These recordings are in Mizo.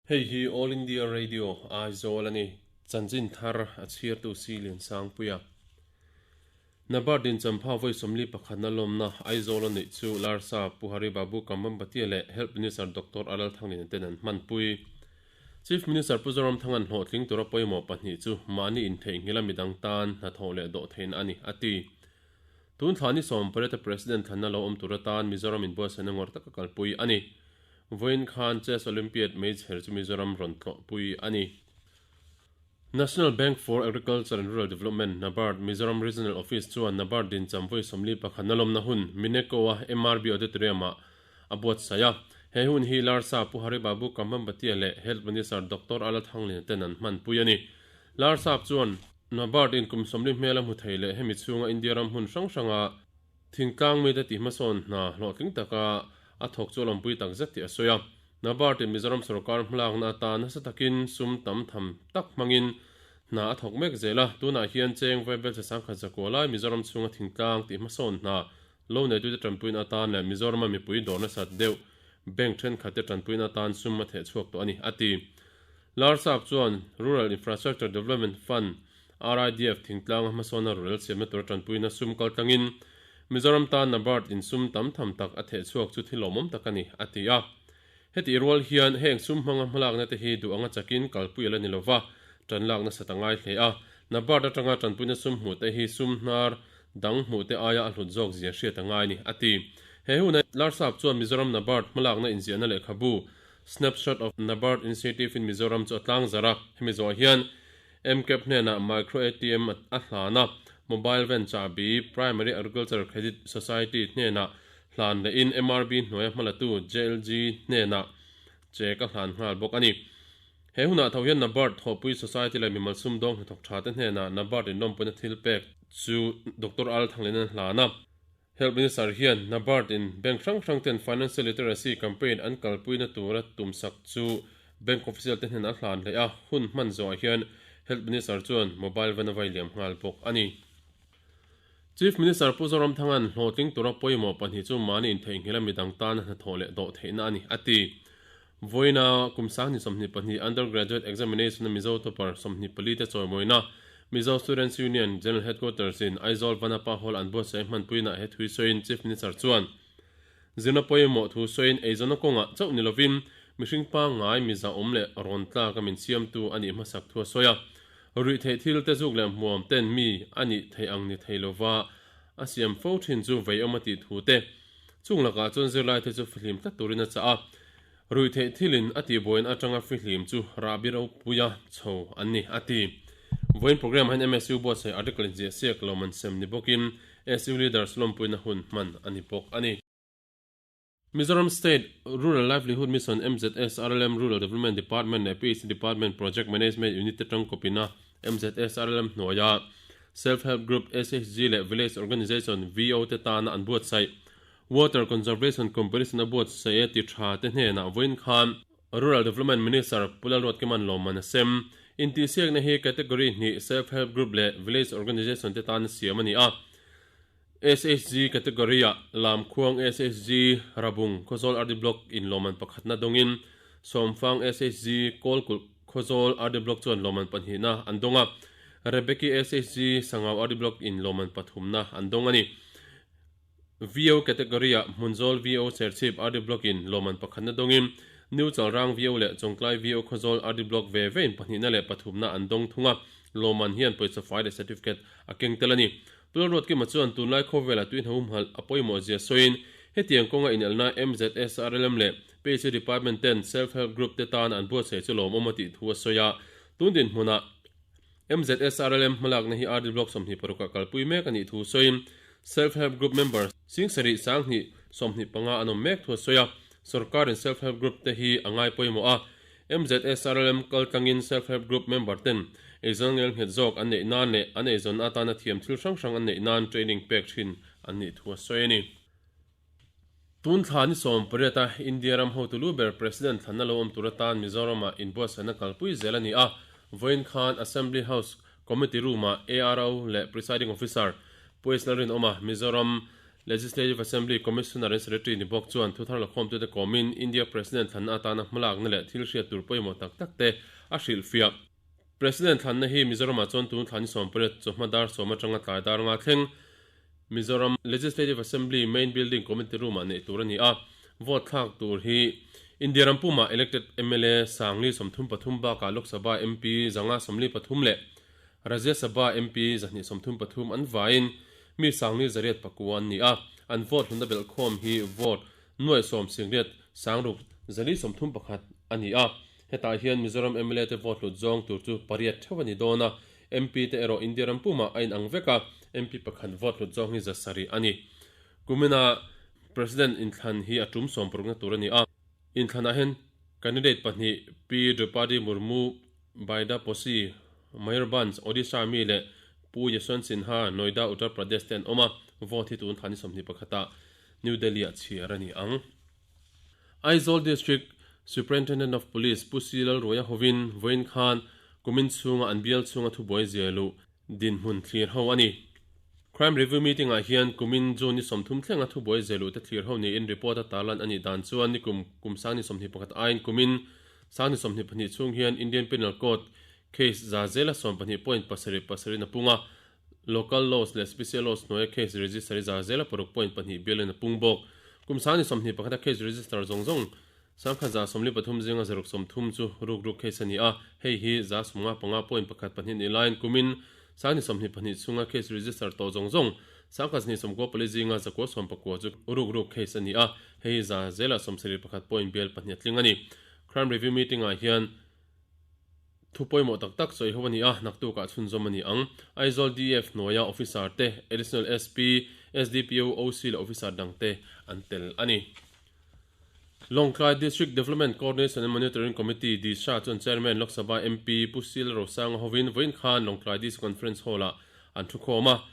Hei hi All India Radio, Aizawl a ni. Chanchin thar a chhiartu Si Liansangpuia. NABARD in champha vawi 41 na lawmna Aizawl a neih chu Larsa Pu Hari Babu Kambhampati leh Health Minister Doctor A Lalthanglina ten an hmanpui. Chief Minister Pu Zoramthanga'n hlawhtling tura pawimawh pahnih chu mahni intheihnghilh a midang tan hnathawh leh dawhtheihna a ni, a ti. Tun thla ni 18 a President thlanna lo awm tur atan Mizoram inbuatsaihna ngawrh taka kalpui a ni. Vawiin khan Chess Olympiad meichher chu Mizoram rawn tlawhpui a ni. National Bank for Agriculture and Rural Development, NABARD, Mizoram Regional Office chuan NABARD dincham vawi 41 na lawmna hun Mineco-a MRB Auditorium-ah a buatsaih a. He hun hi Larsa Pu Hari Babu Kambhampati leh Health Minister Doctor Ala Thanglina ten an hmanpui a ni. Larsap chuan NABARD in kum 40 hmel a hmu thei leh hemi chhunga India ram hmun hrang hranga Thingtlang mite tihhmasawn hna hlawhtling taka a thawk chu a lawmpui tak zet tih a sawi a. NABARD in Mizoram sorkar hmalakna atan nasa takin sum tam tham tak hmangin hna a thawk mek zel a, tunah hian cheng vaibel che sangkhat zakua lai Mizoram chhunga thingtlang tihhmasawn hna lo neitute tanpuina atan leh Mizorama mipui dawr nasat deuh bank thenkhatte tanpuina atan sum a theh chhuak tawh a ni, a ti. Larsap chuan Rural Infrastructure Development Fund RIDF thingtlanga hmasawnna rurel siamna tura tanpuina sum kaltlangin Mizoram tan NABARD in sum tam tham tak a theh chhuak chu thil lawmawm tak a ni, a ti a. Hetih rual hian heng sum hmanga hmalakna te hi duh anga chakin kalpui a la ni lova, tanlak nasat a ngai hle a. NABARD atanga tanpuina sum hmuh te hi sum hnar dang hmuh te aia a hlut zawk zia hriat a ngai ni, a ti. He huna Larsap chuan Mizoram NABARD hmalakna inziahna lehkhabu Snapshot of NABARD Initiative in Mizoram chu a tlangzarh a, hemi zawh hian MCAP hnenah Micro ATM a hlan a, Mobile Van chahbi Primary Agriculture Credit Society hnenah hlan lehin MRB hnuaia hmalatu JLG hnenah check a hlan nghal bawk a ni. He hunah tho hian NABARD Thawhpui Society leh mimal sumdawng hnathawk tha te hnenah NABARD inlawmpuina thil pek chu Doctor Al Thanglin an hlan a. Health Minister hian NABARD in bank hrang hrang ten Financial Literacy Campaign an kalpuina tura tumsak chu bank official te hnenah a hlan leh a, hun hman zawhah hian Health Minister chuan mobile van a vai liam nghal bawk a ni. Chief Minister Pu Zoramthanga'n hlawhtling tura pawimawh pahnih chu mahni intheihnghilh a midang tana hnathawh leh dawh theihna a ni, a ti. Vawiina kum 2022 Undergraduate Examination-a Mizo topper 24 te chawimawina Mizo Students Union General Headquarters in Aizawl Vanapa Hall an buatsaih hmanpuinaah he thui sawiin Chief Minister chuan zirna pawimawh thu sawiin eizawnna kawngah chauh ni lovin mihring pangngai miza awm leh rawn tlak a min siamtu a nih hmasak thu a sawi a. Ruihtheih thil te zuk leh hmuam ten mi a nih theih ang ni thei lova a siam fo thin chu veiawm a tih thu te chung lakah chuan zirlaite chu fihlim tlat turin a chah a. Ruihtheih thilin a tihbuain atanga fihlim chu rahbi ropuia chho an ni, a ti. Vawiin programme ah hian MSU buatsaih article inziah siak lo man sem ni bawkin SU Leaders lawmpuina hun hman a ni bawk a ni. Mizoram State Rural Livelihood Mission, MZSRLM, Rural Development Department leh PHC Department Project Management Unit te tangkawpina MZSRLM hnuaia Self Help Group, SHG, leh Village Organization, VO, te tana an buatsaih Water Conservation Competition a buatsaih e ti tha te hnenah vawiin khan Rural Development Minister Pu Lalruatkiman lawmman a sem. Intihsiakna hi Category hnih Self Help Group leh Village Organization te tan siam a ni a. SHG Category-ah Lamkhuang SHG Rabung Khawzawl RD Block in lawmman pakhatna dawngin Sawmfang SHG Kawlkulh Khawzawl RD Block chuan lawmman pahnihna an dawng a, Rebeki SHG Sangau RD Block in lawmman pathumna an dawng a ni. VO Category-ah Hmunzawl VO Serchhip RD Block in lawmman pakhatna dawngin New Chalrang VO leh Chawngtlai VO Khawzawl RD Block ve ve in pahnihna leh pathumna an dawng thung a, lawmman hian pawisa fai leh certificate a keng tel a ni. Pu Lalruatkima chuan tunlai khawvelah tuihna humhalh a pawimawh zia sawiin hetiang kawnga inelna MZSRLM leh PHC Department ten Self Help Group te tan an buatsaih chu lawmawm a tih thu a sawi a, tun dinhmunah MZSRLM hmalakna hi RD Block 26 ah kalpui mek a nih thu sawiin Self Help Group member 70 2025 an awm mek thu a sawi a, Sorkarin Self Help Group te hi a ngai pawimawh a, MZSRLM kaltlangin Self Help Group member ten eizawn ngel nghet zawk an neih nan leh an eizawn atana thiam thil hrang hrang an neih nan training pek thin an nih thu a sawi a ni. Tun thla ni 18 a India ram hotu lu ber President thlanna lo awm tur atan Mizoram-ah inbuatsaihna kalpui zel a ni a, vawiin khan Assembly House Committee Room-ah ARO leh Presiding Officer Pu H Lalrinawma Mizoram. Legislative Assembly Commissioner and Secretary ni bawk chuan thuthar lakhawmtute kawmin India President thlanna atana hmalakna leh thil hriat tur pawimawh tak tak te a hrilhfiah. President thlanna hi Mizoramah chuan tun thla ni 18 chawhma dar sawm atanga tlai dar nga thleng Mizoram Legislative Assembly Main Building Committee Room-ah neih tur a ni a. Vote thlak tur hi India ram pumah elected mla sangli 33 bakah Lok Sabha MP 143 leh Rajya Sabha MP 233 an vaiin mi sangli 809 an ni a. An vote hluna belhkhawm hi vote nuai sawm singriat sangruk 431 a ni a. Hetah hian Mizoram mla te vote hlut zawng tur chu pariat theuh a ni dawn a, MP te erawh India ram pumah a inang vek a, MP pakhat vote hlut zawng hi 700 a ni. Kumina President inthlan hi a tum 60 na tur a ni a, inthlanah hian candidate pahnih Pi Draupadi Murmu Baida Posi, Mayurbhanj, Odisha mi leh Pu Yashwant Sinha, Noida, Uttar Pradesh te an awm a, vote hi tun thla ni 21 ah New Delhi ah chhiar a ni ang. Aizawl District Superintendent of Police Pu Si Lalruaia hovin vawiin khan kumin chhunga an bial chhunga thubuai zia luh dinhmun thlir ho a ni. Crime Review Meeting ah hian kumin June ni 30 thlenga thubuai zia luh te thlir ho niin report a tarlan a nih dan chuan nikum kum sang ni 21 aiin kumin sang ni 22 chhung hian Indian Penal Code case za zela 12.77 in a pung a, Local laws leh Special laws hnuaia case register hi za zela 6.2 bialin a pung bawk. Kum sang ni 21 a case register zawng zawng 1043 zinga 630 chu ruk ruk case a ni a, hei hi za 55.14 ni laiin kumin sang ni 22 chhunga case register tawh zawng zawng 1094 zinga 990 chu ruk ruk case a ni a, hei hi za zela 71 point bial pahnih a tling a ni. Crime Review Meeting ah hian Thu pawimawh tak tak sawi ho a ni a, naktukah chhunzawm a ni ang. Aizawl DF hnuaia officer te, Additional SP, SDPO, OC leh officer dang te an tel a ni. Lawngtlai District Development Coordination and Monitoring Committee, DISHA, chuan Chairman Lok Sabha MP Pu Sil Rosanga hovin vawiin khan Lawngtlai DC Conference Hall-ah an thukhawm a.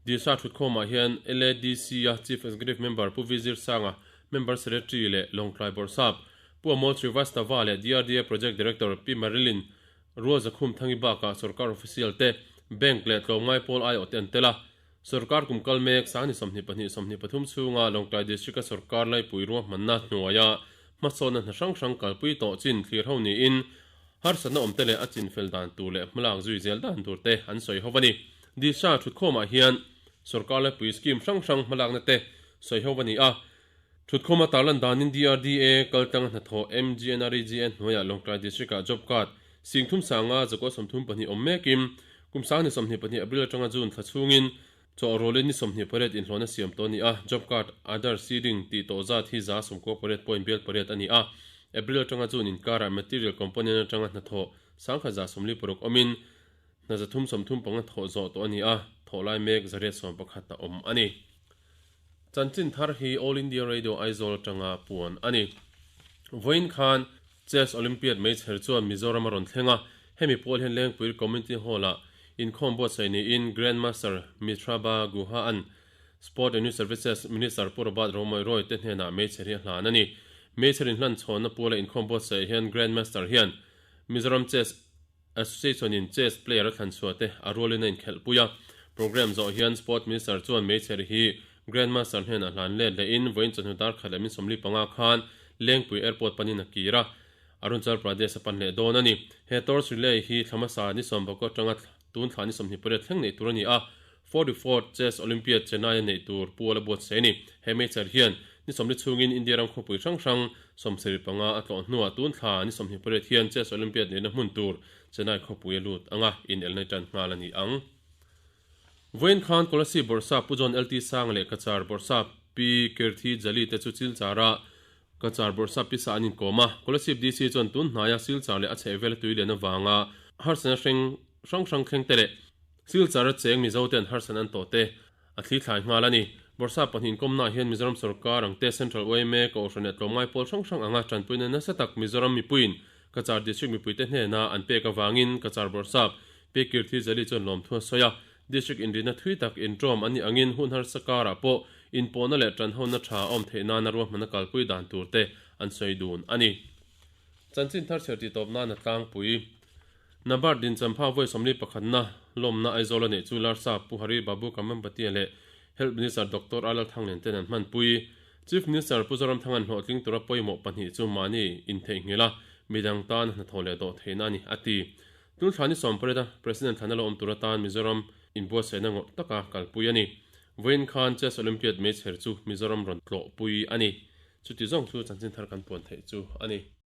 DISHA thutkhawmah hian LADC-a Chief Executive Member Pu V Zirsanga, Member Secretary leh Lawngtlai Bawrhsap Pu Amol Srivastava leh DRDA Project Director Pi Marilyn Ruazakhum Thangi bakah sorkar official te, bank leh tlawmngai pawl aiawh te an tel a. Sorkar kum kal mek sang ni 22 23 chhunga Lawngtlai District-a sorkar laipui ruahmanna hnuaia hmasawnna hna hrang hrang kalpui tawh chin thlir ho niin harsatna awmte leh a chinfel dan tur leh hmalak zui zel dan tur te an sawi ho a ni. Disha thutkhawmah hian sorkar laipui scheme hrang hrang hmalakna te sawi ho a ni a. Thutkhawma tarlan danin DRDA kaltlang hnathawh MGNREGA hnuaiah Lawngtlai District-ah job card sing thum sanga zakua 32 awm mekin kum sang ni 22 April atanga June thla chhungin chaw rawlin ni 28 inhlawhna siam tawh a ni a, job card Aadhaar seeding tih tawh zat hi za 98 point bial pariat a ni a, April atanga June inkarah material component atanga hnathawh sangkhat za 46 awmin hna 335 thawh zawh tawh a ni a, thawh lai mek 811 a awm a ni. Chanchin thar hi All India Radio Aizawl atanga puan a ni. Vawiin khan Chess Olympiad meichher chuan Mizoram a rawn thleng a, hemi pawl hian Lengpui Community Hall-ah inkhawm buatsaih niin Grand Master Mitraba Guha an Sport and Youth Services Minister Pu Robert Romawia Roy te hnenah meichher hi a hlan a ni. Meichher inhlan chhawnna puala inkhawm buatsaih hian Grand Master hian Mizoram Chess Association in chess player a thlan chhuah te a rualin a inkhelhpui a. Programme zawh hian Sport Minister chuan meichher hi Grand Master hnenah hlan let lehin vawiin chawhnu dar khat leh min 45 khan Lengpui Airport panin a kir a, Arunachal Pradesh a pan leh dawn a ni. He torch relay hi thla hmasa ni 19 atanga tun thla ni 28 thleng neih tur a ni a, 44th Chess Olympiad Chennai a neih tur pual a buatsaih a ni. He meichher hian ni 40 chhungin India ram khawpui hrang hrang 75 a tlawh hnuah tun thla ni 28 hian Chess Olympiad neihna hmun tur Chennai khawpui a lut anga inelna tan nghal a ni ang. Vawiin khan Kolasib Bawrhsap Pu John LT Sang leh Cachar Bawrhsap Pi Kirthi Jali te chu Chilchara Cachar Bawrhsap Pisa an inkawm a, Kolasib DC chuan tun hnaia Silchar leh a chhehvela tui lian avanga harsatna hreng hrang hrang thleng te leh Silchar a cheng Mizo ten harsatna an tawh te a thli thlai nghal a ni. Bawrhsap pahnih inkawmnaah hian Mizoram sorkar ang te Central yma Kohhran leh tlawmngai pawl hrang hrang anga tanpuina nasa tak Mizoram mipuiin Cachar District mipuite hnena an pek avangin Cachar Bawrhsap Pi Kirthi Jali chuan lawmthu a sawi a. District inrina thui tak intawm an nih angin hun harsa karah pawh inpawhna leh tanhona tha a awm theih nana ruahmanna kalpui dan tur te an sawi dun a ni. Chanchin thar chher tih tawp nan a tlangpui. Nabard din champha vawi 41 na lawmna Aizawl a neih chu Larsap Pu Hari Babu Kamampatia leh Health Minister Doctor R Lalthanglian ten an hmanpui. Chief Minister Pu Zoramthanga'n hlawhtling tura pawimawh pahnih chu mahni intheihnghilh a, midang tan hnathawh leh dawh theihna a ni, a ti. Tun thla ni sawmpareta President thlan a lo awm tur atan Mizoram inbuatsaihna ngawrh taka kalpui a ni. Vawiin khan Chess Olympiad meichher chu Mizoram rawn tlawhpui a ni. Chuti zawng chu chanchin thar kan puan theih chu a ni.